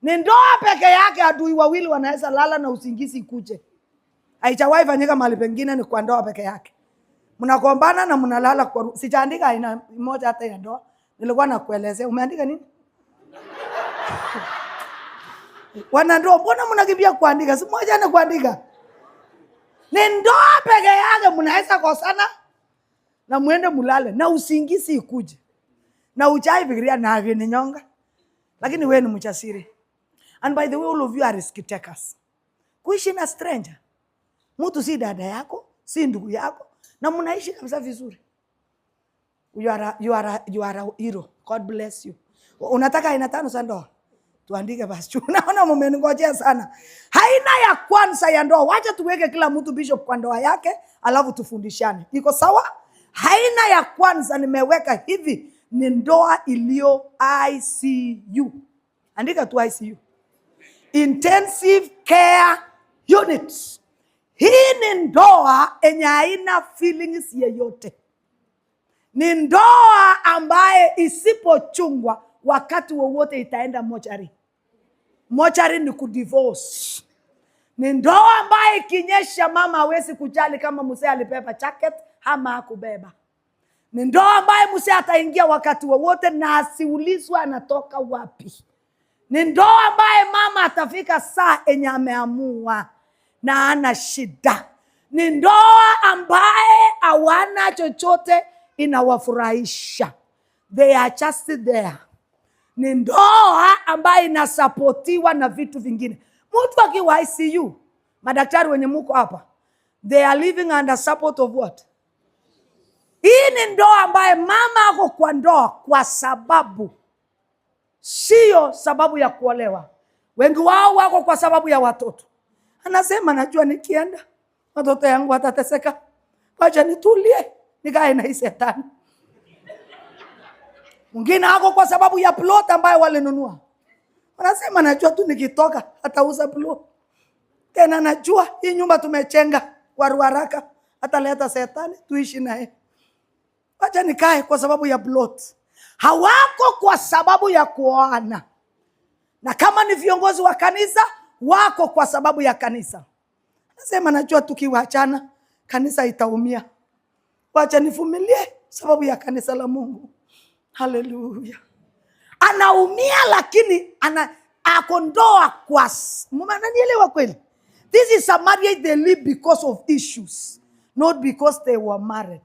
Ni ndoa peke yake adui wawili wanaweza lala na usingizi ikuje. Haijawahi fanyika mahali pengine, ni kwa ndoa peke yake. Mnagombana na mnalala kwa. Sijaandika aina moja hata ya ndoa. Nilikuwa nakuelezea. Umeandika nini? Wanandoa, mbona mnakimbia kuandika? Si moja na kuandika. Ni ndoa peke yake mnaweza kosana na muende mulale na usingizi ikuje. Na uchai fikiria na nyonga. Lakini wewe ni mchasiri. And by the way, all of you are risk takers. Kuishi na stranger. Mtu si dada yako, si ndugu yako, na mnaishi kabisa vizuri. You are a hero. God bless you. Unataka aina tano za ndoa? Tuandike basi. Unaona mmeningojea sana. Aina ya kwanza ya ndoa, wacha tuweke kila mtu bishop kwa ndoa yake, alafu tufundishane. Iko sawa? Aina ya kwanza nimeweka hivi ni ndoa iliyo ICU. Andika tu ICU. Intensive Care Unit. Hii ni ndoa yenye haina feelings yeyote. Ni ndoa ambaye isipochungwa wakati wowote itaenda mochari. Mochari ni kudivorce. Ni ndoa ambaye ikinyesha mama hawezi kujali kama mzee alibeba jacket ama hakubeba. Ni ndoa ambaye mzee ataingia wakati wowote na asiulizwe anatoka wapi. Ni ndoa ambaye mama atafika saa enye ameamua na ana shida. Ni ndoa ambaye hawana chochote inawafurahisha. They are just there. Ni ndoa ambayo inasapotiwa na vitu vingine. Mtu akiwa ICU, madaktari wenye muko hapa, they are living under support of what? Hii ni ndoa ambaye mama ako kwa ndoa kwa sababu, sio sababu ya kuolewa. Wengi wao wako kwa sababu ya watoto. Anasema najua nikienda watoto yangu watateseka, wacha nitulie nikae na hii shetani. Mwingine ako kwa sababu ya plot ambayo walinunua. Anasema najua tu nikitoka atauza plot. Tena najua hii nyumba tumechenga kwa haraka, ataleta shetani tuishi naye. Wacha nikae kwa sababu ya plot. Hawako kwa sababu ya kuoana, na kama ni viongozi wa kanisa wako kwa sababu ya kanisa. Nasema najua tukiwachana kanisa itaumia, wacha nivumilie sababu ya kanisa la Mungu. Haleluya! Anaumia lakini ana ako ndoa kwa, mnanielewa kweli? This is a marriage they live because of issues, not because they were married.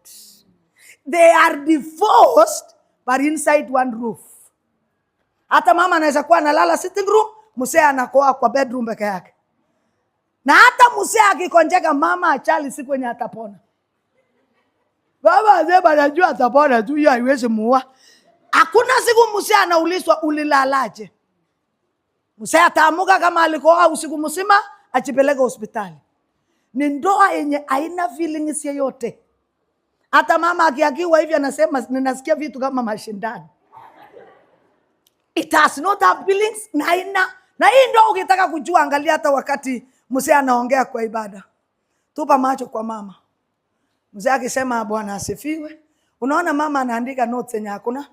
They are divorced but inside one roof. Hata mama anaweza kuwa analala sitting room, mzee anakoa kwa bedroom peke yake. Na hata mzee akigonjeka, mama achali siku yenye atapona. Baba asema anajua atapona tu, hiyo haiwezi muua. Hakuna siku mzee anaulizwa ulilalaje. Mzee ataamuka kama alikoa usiku mzima, ajipeleke hospitali. Ni ndoa yenye haina feelings yoyote. Hata mama akiakiwa hivi anasema ninasikia vitu kama mashindano. It does not have feelings na haina. Na hii ndio ukitaka kujua, angalia hata wakati mzee anaongea kwa ibada. Tupa macho kwa mama. Mzee akisema Bwana asifiwe, unaona mama anaandika notes yenye hakuna.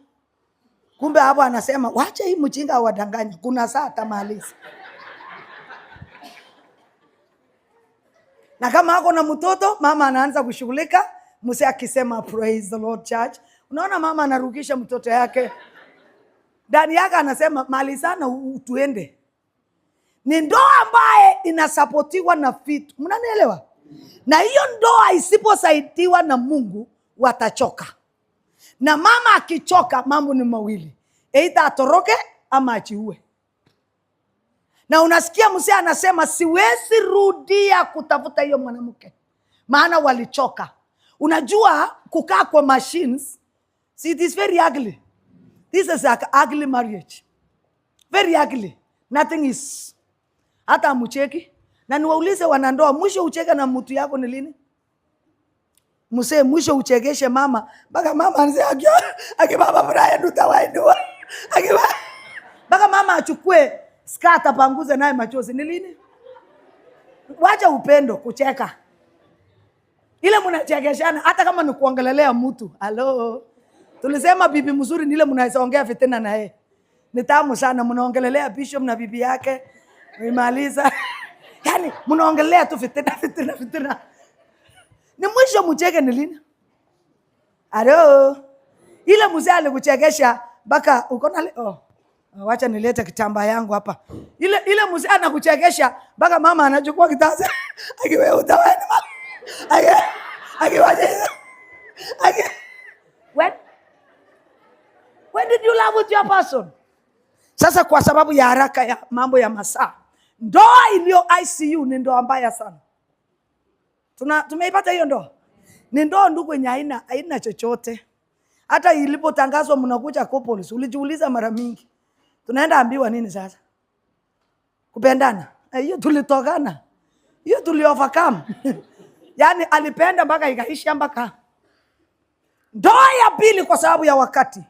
Kumbe hapo anasema wacha hii mjinga awadanganye, kuna saa atamaliza. Na kama ako na mtoto, mama anaanza kushughulika. Mzee akisema praise the Lord church, unaona mama anarukisha mtoto yake ndani yake, anasema malizana tuende. Ni ndoa ambaye inasapotiwa na vitu, mnanielewa? Na hiyo ndoa isiposaidiwa na Mungu watachoka. Na mama akichoka, mambo ni mawili, either atoroke ama ajiue. Na unasikia mzee anasema siwezi rudia kutafuta hiyo mwanamke, maana walichoka. Unajua kukaa kwa machines, see, it is very ugly. This is an ugly marriage. Very ugly. Nothing is. Hata amucheki. Na niwaulize wanandoa, mwisho ucheke na mtu yako ni lini? Msee, mwisho uchekeshe mama mpaka mama anze aki baba Brian utawainua. Mpaka mama achukue skirt apanguze naye machozi ni lini? Wacha upendo kucheka. Ile mnachekeshana hata kama ni kuongelelea mtu. Halo. Tulisema bibi mzuri ni ile mnaweza ongea fitina na yeye. Ni tamu sana, mnaongelelea bishop na bibi yake, mmemaliza. Yaani mnaongelea tu fitina, fitina, fitina. Ni mwisho mcheke ni lini? Alo. Ile mzee alikuchekesha mpaka uko na oh. Wacha nilete kitambaa yangu hapa. Ile mzee anakuchekesha mpaka mama anachukua kitasa. Akiwe utaweni mama. Akiwaje. Aki When? When did you love with your person? Sasa kwa sababu ya haraka ya mambo ya masaa, ndoa iliyo ICU ni ndoa mbaya sana. Tumeipata hiyo ndoa. Ni ndoa ndugu yenye haina chochote. Hata ilipotangazwa mnakuja couples, ulijiuliza mara mingi. Tunaenda ambiwa nini sasa? Kupendana. Hiyo tulitokana. Hiyo tuli overcome. Yaani alipenda mpaka ikaisha mpaka. Ndoa ya pili kwa sababu ya wakati.